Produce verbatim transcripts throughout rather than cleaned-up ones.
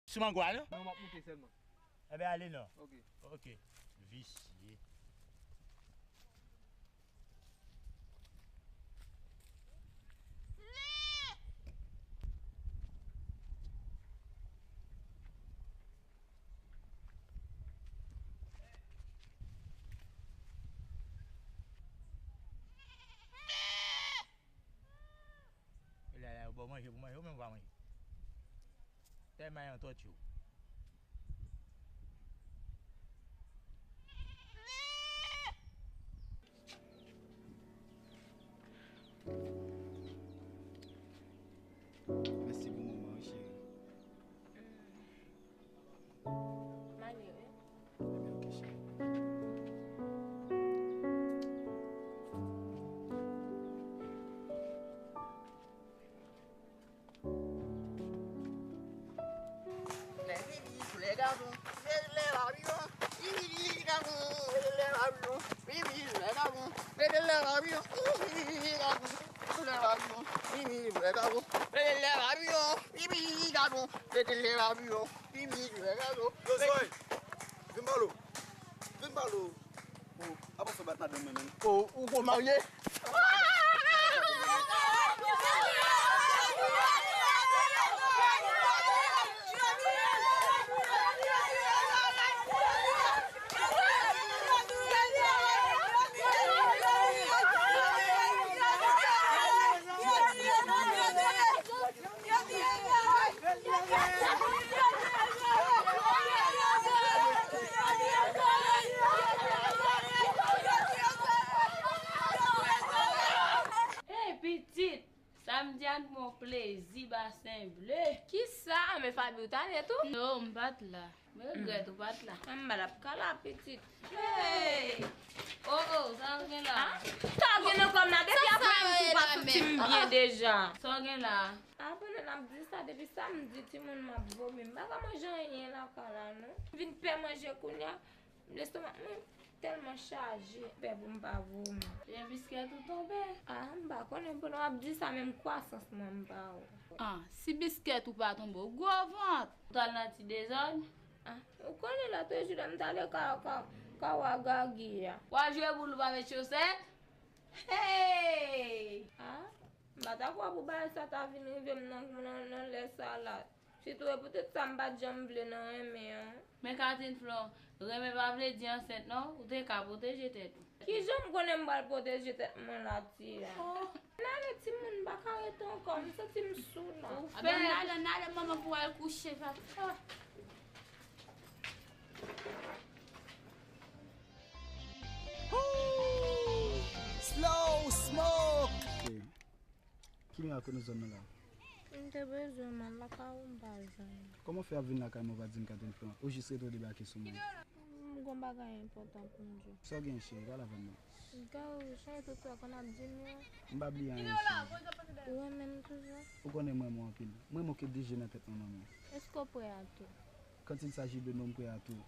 Sou mangwa, non? Non, m ap moute sèlman. Enben, ale non. Ok. Ok. Visye. Lè la, yo ba w manje pou manje, ou menm ou pa manje. Tèl mayon tòti w. Mèsi pou moman an, cheri. Malere. Ebyen, ok, cheri. Yo, Zoe, vin ba l ou. Vin ba l ou. Oh, apa fè bat madanm mwen menm? Oh, ou gon marye? Hey, pitit! Samdi a t bon plezi, Basen Ble. Kisa? Men Faby ou t ale tou? Non, m pa t la. Mwen regrèt ou pa t la. Ann ba l ap kala pitit. Hey! Oh, oh, sa w gen la? Ah, sa w gen nan kò m la? Depi aprè midi ou pa santi m byen deja. Sa w gen la? Ah, pandan n ap di sa, depi samdi timoun m ap vomi. M pa ka manje anyen lakay la, non. M vin pè manje kounye a. Lestomak mwen tèlman chaje, m pè pou m pa vomi. Gen biskèt ou tonbe? Ah, m pa konnen, pandan w ap di sa, menm kwasans mwen m pa wè. Ah, si biskèt ou pa tonbe, ou gwo vant. Ou t al nan ti dezòd? Ah, ou konnen lòt jou la m t ale ka, ka, ka wè Gagi a. W al jwe boul ou pa met chosèt? Hey! Ah, m pa ta kwè pou bagay sa ta vin rive m nan, nan, nan lè sa la. Sitou e poutèt sa m pa t janm vle nan renmen an. Men Katin Flon, renmen pa vle di ansent non, ou te ka pwoteje tèt ou. Kijan m konnen m pral pwoteje tèt mwen la, Tia? Oh. N ale timoun, m pa ka rete ankò, m santi m sou la. Ou fè. N ale, n ale manman pou al kouche, papa. Slow smoke. Ki mirak ou nan zòn nan la? M te bezwen w, m al lakay ou, m pa jwenn ou. Kòman w fè ap vin lakay mwen, w pa di m Katin Flon? Ou jis rete w debake sou mwen. M gon bagay enpòtan pou m di w. Sa w gen, cheri? Pale avè m non. Gary, ou sonje tout sa w konn ap di m yo? M pa bliye anyen, cheri. Ou renmen m toujou? Ou konnen m renmen w anpil. M renmen w ke de je nan tèt mwen, manmi. Èske w prè a tou? Quand il s'agit de nous, m prè a tou.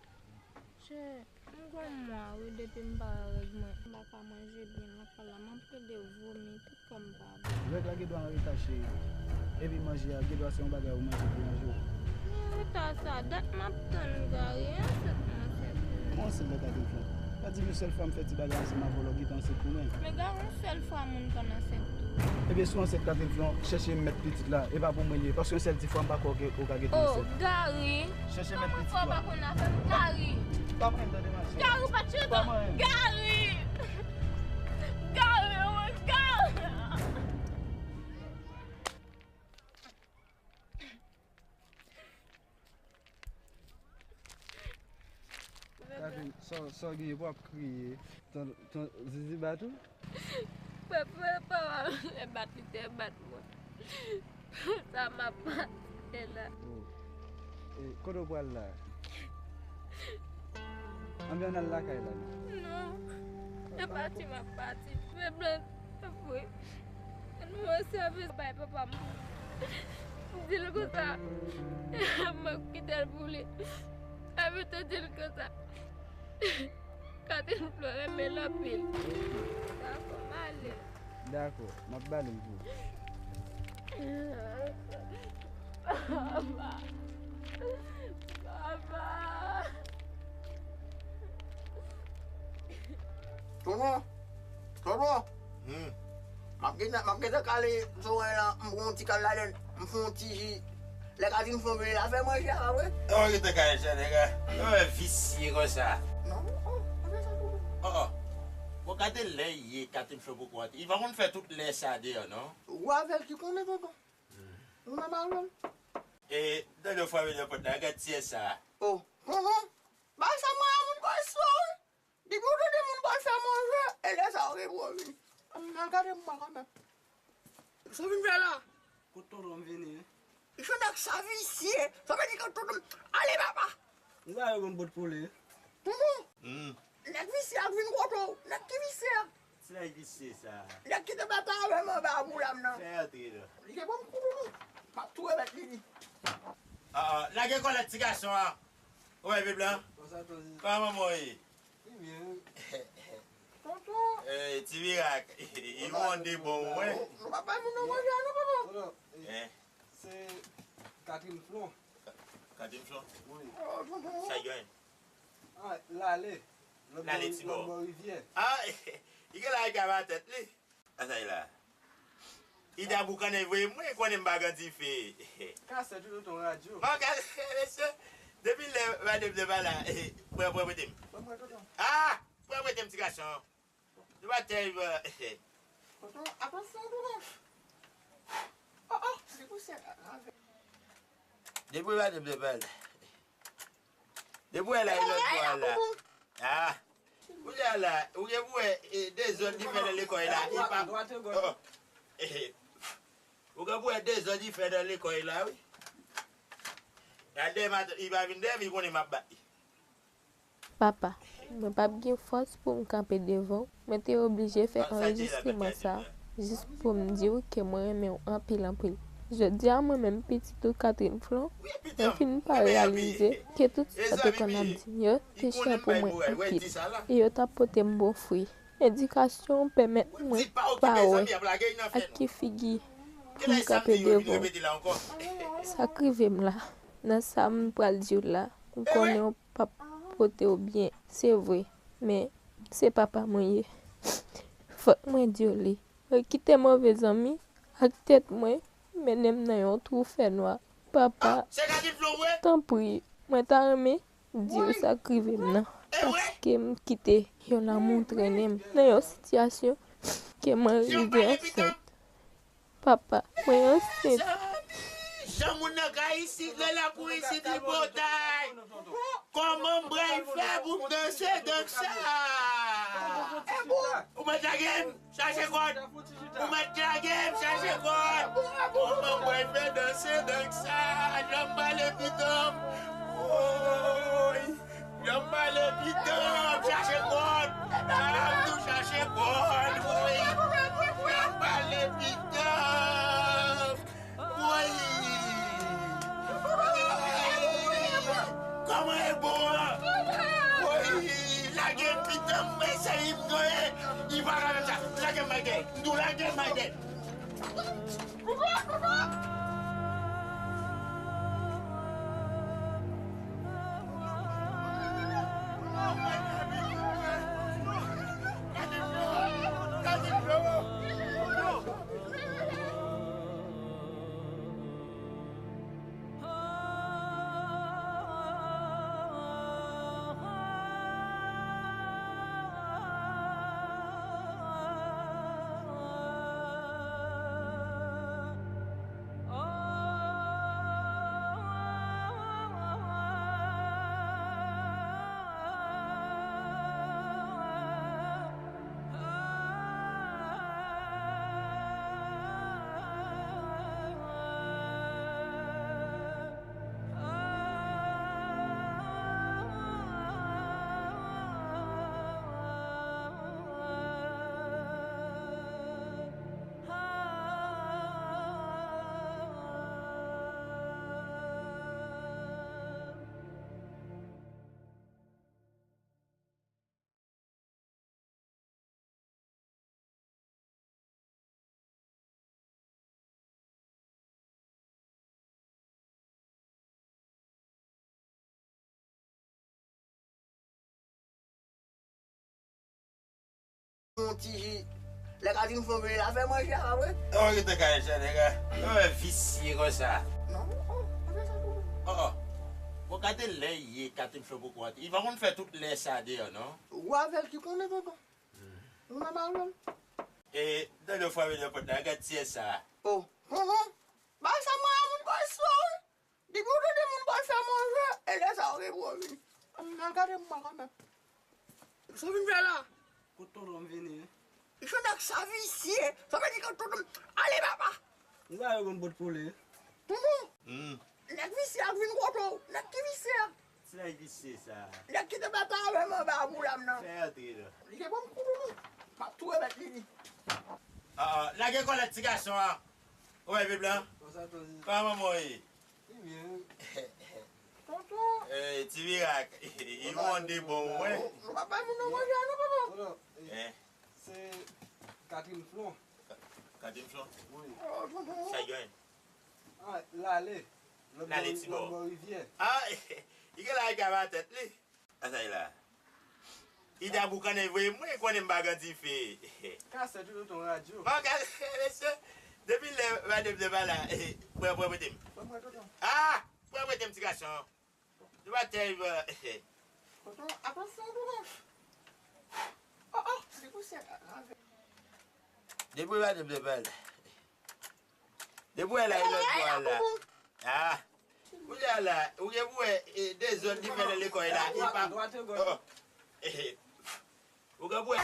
Chè, m gon mwa wi depi m pa wè règ mwen. M pa ka manje byen lakay la, m ap plede vomi, tout kò m pa bon. Règ la gen dwa an reta, cheri. Epi manje a, gen dwa se yon bagay ou manje ki ranje w. Men reta sa, dat m ap tann Gary, ansent mwen ansent wi. Mwen ansent lè Katin Flon. Pa di m yon sèl fwa m fè ti bagay ansanm avè w, lè w gentan ansent pou mwen. Men Gary, yon sèl fwa moun konn ansent tou. Ebyen, si w ansent Katin Flon, chèche mèt pitit la. E pa pou mwen li ye, paske yon sèl ti fwa m pa kwè w ka gentan ansent. Oh, Gary! Chèche mèt pitit la. Kòman fè w pa konn afè m, Gary? Pa mwen, tande, machè. Gary, ou pa t chita. Pa mwen. Gary! Gary, oh my God! Katin, sa, sa w genyen pou w ap kriye? Ton, ton, Zizi bat ou? Papa, papa, lè bat li te bat mwen. Sa m ap pase la. Oh. E, kote w pral la? Anben ann al lakay la non. Non. E pati m ap pati. Men blan, apre. Nou an sèvis bay papa m. M di l konsa. Mwen kite l pou li. Epi tou di l konsa. Katin Flon renmen l anpil. Dakò, m ale. Dakò, m ap bale l pou ou. Papa. Tonton, tonton, m ap gentan, m ap gentan kale zorèy lan, m pran yon ti kal ladann, m fè yon ti ji. Lè Katrine Flon vini, l a fè manje a, pa vre? Ou gentan kale sa, nèg la. Ou wè visye konsa. Non, non, non, pa fè sa, tonton. Oh, oh. Bon, gade lè ye, Katrine Flon poko antre. Li pa konn fè tout lè sa deyò, non. Ou avè l ki konnen, tonton. Ou menm avè l. E, tande w frape nan pòt la, gad ti sa. Oh, tonton. Bagay sa mwen a moun kòrespon, wi. Depi w tande moun pral fè manje, e lè sa yo gen pou yo vini. Ann al gade mwen kanmenm. Sa w vin fè la? Kot tonton m vini, wi. Jan nèg sa visye. Sa vle di ke tonton m. Ale, papa! Ou pa wè yon bòt pou li? Tonton! Hmm. Nèg visye a k vin kote w. Nèg ki visye a. Ti nèg visye sa. Nèg ki te bat avè m anba boul la m nan. Fè antre non. Li gen bon kou tonton. M ap tou remèt li li. Ah, ah, lage kòlèt ti gason an. Ou wè, Bib lan? Konsa tou. Kòman manman w ye? Li byen, wi. Tonton. Eh, ti mirak. Li bon de bon, wi. Nou pa bay moun nan manje a non, papa. Tonton, eh, se Catherine Flon. Ka-, Catherine Flon? Wi. Oh, tonton. Sa y gen? Ah, l ale. L ale ti bò. Lòt bò rivyè. Ah, li gen la, li kaba tèt li. Sa sa ye la? Li ta boukannen voye mwen, konnen m pa grandi fe. Kasèt wi tonton, radyo. Bon, kasèt, mesye. Depi lè madanm nan pa la, pran, pran prete m. Ban mwen, tonton. Ah! Pran prete m ti gason. Nou pa tèlman. Tonton, atansyon, tonton. Oh, oh, li pouse avè. Depi madanm nan pa la. Depi w wè la, e lòt bò a la. Ah. Kounye a la, ou gen pou wè, eh, dezòd li fè nan lekòl la, li pa. Oh. Eh, ou gen pou wè dezòd li fè nan lekòl la, wi. Gade, li pa vin dèyè m, li konnen m ap bat li. Papa, mwen p ap gen fòs pou m kanpe devan w. Mwen te oblije fè anrejistreman sa a. Jis pou m di w ke mwen renmen w anpil, anpil. Jodi a, mwen menm, pitit ou, Catherine Flon, mwen fin pa reyalize ke tout sa yo te konn ap di m yo te chè pou mwen anpil, e yo t ap pote m bon fwi. Edikasyon w pèmèt mwen pa wè ak ki figi pou m kanpe devan w. Sa k rive m la, nan sa m pral di w la, m konnen w p ap pote w byen, se vre, men se papa mwen ye. Fòk mwen di w li. Mwen kite move zanmi ak tèt mwen mennen m nan yon twou fènwa. Papa, tanpri, mwen ta renmen di w sa k rive m nan, paske m kite yon lanmou trennen m nan yon sitiyasyon ke mwen rive ansent. Papa, mwen ansent. Jan moun nan ka isit, nan lakou isit, li potay. Kòman m pral fè pou m danse dans sa? Ou mèt lage m, chache kòd. Ou mèt lage m, chache kòd. Kòman m pral fè danse dans sa? Jan m pale pitit m. Woy. Jan m pale pitit m, chache kòd. Ah, m tou chache kòd, woy. Jan m pale pitit m, woy. Kòman e bon an? Woy, lage m pitit m, men se li m genyen. Li pa ka fè m sa. Lage m, Michael. M tou lage m, Michael. Yon ti ji. Lè Katin Flon vini la, fè manje a, pa vre? Ou gentan ka chante, nèg la. Ou visye konsa. Non, non, non, pa fè sa tou. Oh, oh. Bon, gade lè ye, Katin Flon poko antre. Li pa konn fè tout lè sa deyò, non. Ou avè l ki konnen, tonton. Ou menm avè l. E, tande fwa vini nan pòt la, gad ti sa. Oh, tonton. Bagay sa mwen a moun konn sou, wi. Depi w tande moun pral fè manje, e lè sa yo gen pou yo vini. Ann al gade mwen kanmenm. Sa w vin fè la? Kot tonton m vini, wi. Jan nèg sa visye. Sa vle di ke tonton m. Ale, papa. Ou pa wè konn pot kole. Tonton. Hmm. Nèg visye a k vin kote w. Nèg ki visye a. Ti nèg visye sa. Nèg ki te bat avè m anba boul la m nan. Fè antre non. Li te ban m kou tonton. M ap tou remèt li li. Ah, lage kòlèt ti gason an. Ou wè Bib la? Konsa tonton. Kòman manman w ye? Li byen, wi. Tonton. Eh, ti mirak. Li wonde bon, wi. Nou pa bay moun nan manje a non, tonton. Tonton, eh, eh, se Catherine Flon. Ka-, Catherine Flon? Wi. Oh, tonton. Sa y gen? Ah, l ale. Lòt bò, lòt bò rivyè. Ah, li gen la, li ka ba tèt li. Sa y la. Li ta boukannen voye mwen, konnen m pa gen dife. Kasèt ou tonton, radyo. Bon, kasèt, mesye. Depi lè madanm nan pa la, pran, pran prete m. Pran mwen, tonton. Ah! Pran prete m, ti gason. Nou pa tèl, eh. Tonton, atansyon, tonton. Oh, oh, se pou sè. Depi madanm nan pa la. Depi w wè la, e lòt bò a la. Ah. Kounye a la, ou gen pou wè, e, dezòd li fè nan lekòl la. Li pa, oh, oh. Eh, ou gen pou wè.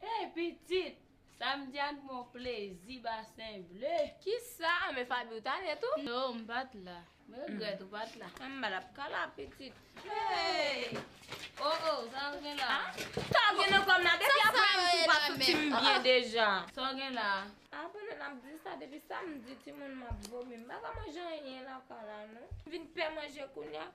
Hey, pitit! Samdi a n pran plezi Basen Ble. Kisa? Men Faby ou t ale tou? Non, m pa t la. M regrèt ou pa t la. Ann ba l ap kala pitit. Hey! Oh, oh, sa w gen la? Ah? Sa w gen nan kò m la? Depi apre m tou pa santi m byen deja. Sa w gen la? Ah, pandan n ap di sa, depi samdi timoun m ap vomi. M pa ka manje anyen lakay la non. M vin pè manje kounye a.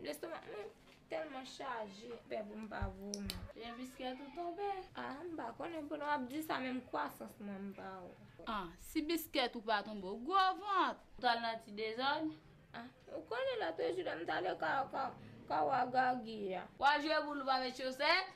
Lestomak mwen tèlman chaje, m pè pou m pa vomi. E biskèt ou tonbe? Ah, m pa konnen, pandan w ap di sa, menm kwasans mwen m pa wè. Ah, si biskèt ou pa tonbe, ou gwo vant. Ou t al nan ti dezòd? Ah, ou konnen lòt jou la, m t ale ka, ka, ka wa Gagi a. W al jwe boul, ou pa met chosèt?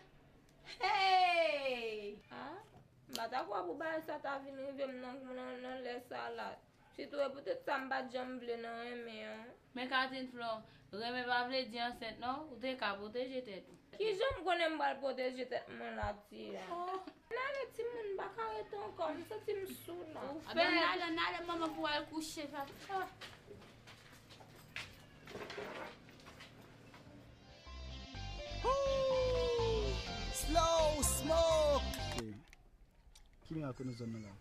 Hey! Ah, m pa ta kwè pou bagay sa ta vin rive m nan, nan, nan lè sa la. Sitou e poutèt sa m pa t janm vle nan renmen an. Men Catherine Flon, renmen pa vle di ansent non, ou te ka pwoteje tèt ou. Kijan m konnen m pral pwoteje tèt mwen la, Tia? Oh. N ale timoun, m pa ka rete ankò, m santi m sou la. Ou fè. N ale, n ale manman pou al kouche, papa. Slow smoke. Ki mirak ou nan zòn nan la?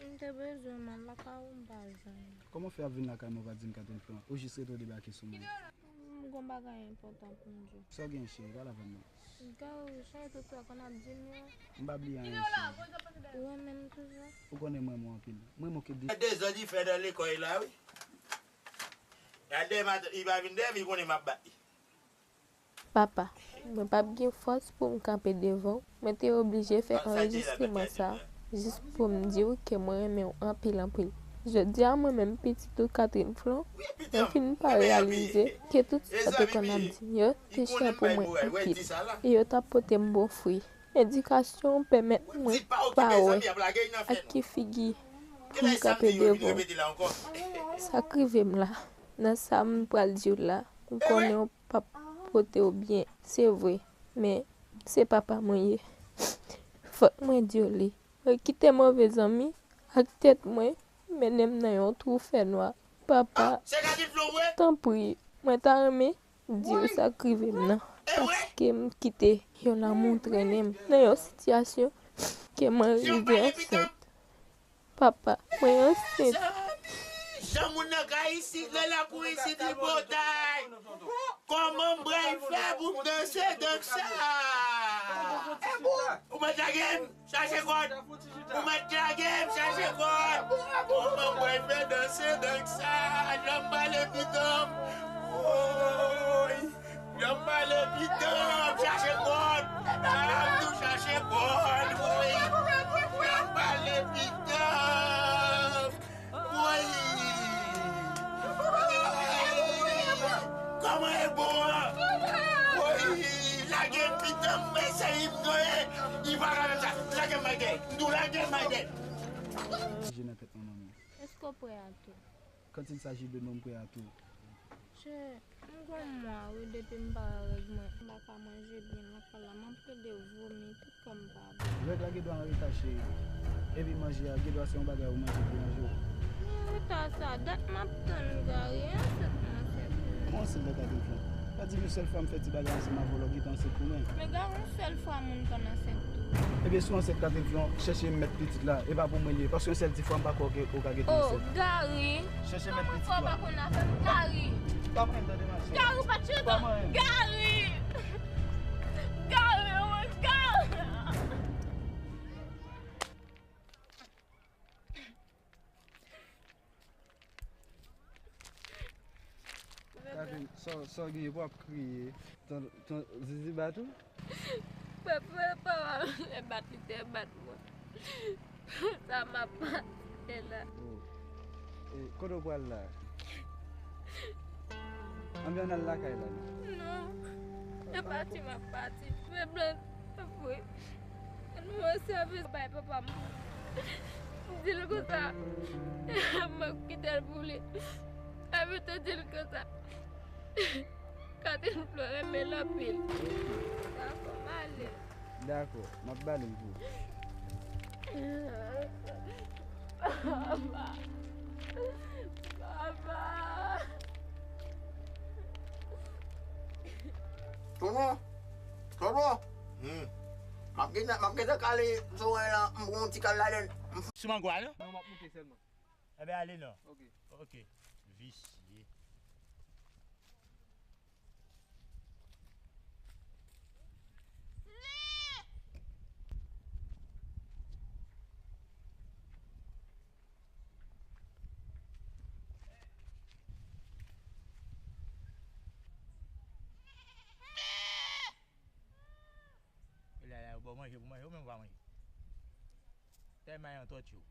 M te bezwen w, m al lakay ou, m pa jwenn ou. Kòman w fè ap vin lakay mwen, w pa di m Catherine Flon? Ou jis rete w debake sou mwen. M gon bagay enpòtan pou m di w. Sa w gen, cheri? Pale avè m non. Gade, cheri, tout sa w konn ap di m yo. M pa bliye anyen, cheri. Ou renmen m toujou? Ou konnen m renmen w anpil. M renmen w ke de. Dezòd li fè nan lekòl la, wi. Gade, li pa vin dèyè m, li konnen m ap bat li. Papa, mwen p ap gen fòs pou m kanpe devan w. Mwen te oblije fè anrejistreman sa a jis pou m di w ke mwen renmen w anpil, anpil. Jodi a, mwen menm, pitit ou, Catherine Flon, mwen fin pa reyalize ke tout sa w te konn ap di m yo te chè pou mwen anpil. E yo t ap pote m bon fwi. Edikasyon w pèmèt mwen pa wè ak ki figi pou m kanpe devan w. Sa k rive m la, nan sa m pral di w la, m konnen w p ap pote w byen, se vre, men se papa mwen ye. Fòk mwen di w li. Mwen kite move zanmi ak tèt mwen mennen m nan yon twou fènwa. Papa, tanpri, mwen ta renmen di w sa k rive m nan, paske m kite yon lanmou trennen m nan yon sitiyasyon ke mwen rive ansent. Papa, mwen ansent. Jan moun nan kay isit, nan lakou isit, li potay. Kòman m pral fè pou m danse dans sa? Ou mèt lage m, chache kòd. Ou mèt lage m, chache kòd. Kòman m pral fè danse dans sa? Jan m pale pitit m. Woy. Jan m pale pitit m, chache kòd. Jan m tou chache kòd, woy. Jan m pale pitit m, woy. Pa ka fè sa. Lage m, Maydè. M di w lage m, Maydè. Manje nan tèt mwen, manmi. Èske w prè a tou? Quand il s'agit de nous, m prè a tou. Chè, m gon mwa, wi, depi m pa wè règ mwen. M pa ka manje byen lakay la. M ap plede vomi, tout kò m pa bon. Règ la gen dwa an reta, cheri. Epi manje a, gen dwa se yon bagay ou manje ki ranje w. Men reta sa, dat m ap tann, Gary, ansent mwen ansent pou mwen. Kòman ansent la, Kadelflan? Pa di m yon sèl fwa m fè ti bagay ansanm avè w, lè w gentan ansent pou mwen. Men Gary, yon sèl fwa moun konn ansent tou. Ebyen, si w ansent, Kadelflan, chèche mèt pitit la. E pa pou mwen li ye, paske yon sèl ti fwa m pa kwè w ka gentan ansent. Oh, Gary! Chèche mèt pitit la. Kòman w pa konn afè m, Gary? Pa mwen, tande, machè. Gary, ou pa tcheke. Pa mwen. Gary! Gary, oh, Gary! Kaden, sa, sa w genyen pou w ap kriye? Ton, ton, Zizi bat ou? Papa, papa, lè bat li te bat mwen. Sa m ap pase la. Oh. E, kote w pral la? Anben, ann al lakay la, non? Non. E pati m ap pati. Men blan, apre. Mwen sèvis bay papa m. M di l konsa. Mwen kite l pou li. Epi tou di l konsa. Kadelflan renmen l anpil. Dakò, m ale. Dakò, m ap bale l pou ou. Papa. Papa. Tonton. Tonton. Hmm. M ap gentan, m ap gentan kale sou wen lan, m pran yon ti kal ladann. Sou mango a, non? Non, m ap moute sèlman. Enben, ale non. Ok. Ok. Visye. E la, la, yo ba w manje pou manje, ou menm ou pa manje. Tèlman yon tòti w.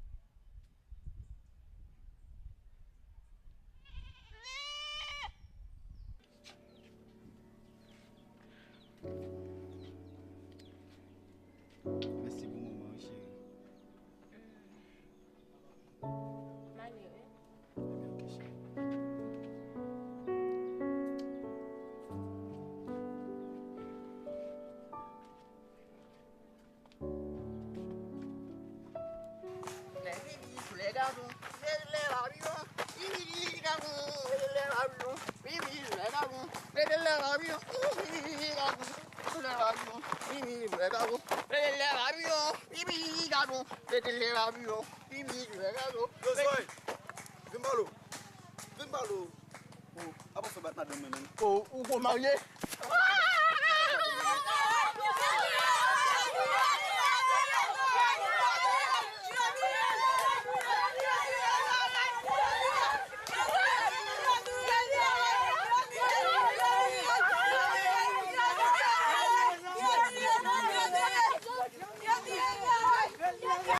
Mèsi pou moman an, cheri. M ale wi. Ebyen, ok, cheri. Lè bibi sou lè gason, lè lè lavi an. Bibi gason, lè lè lavi an. Bibi sou lè gason, lè lè lavi an. Bibi gason, sou lè lavi an. Bibi sou lè gason, lè lè lavi an. Bibi gason, lè lè lavi an. Bibi sou lè gason. Yo, Zoe, vin pale w. Vin pale w. Oh, apa w fè bat madanm mwen menm? Oh, ou gon marye?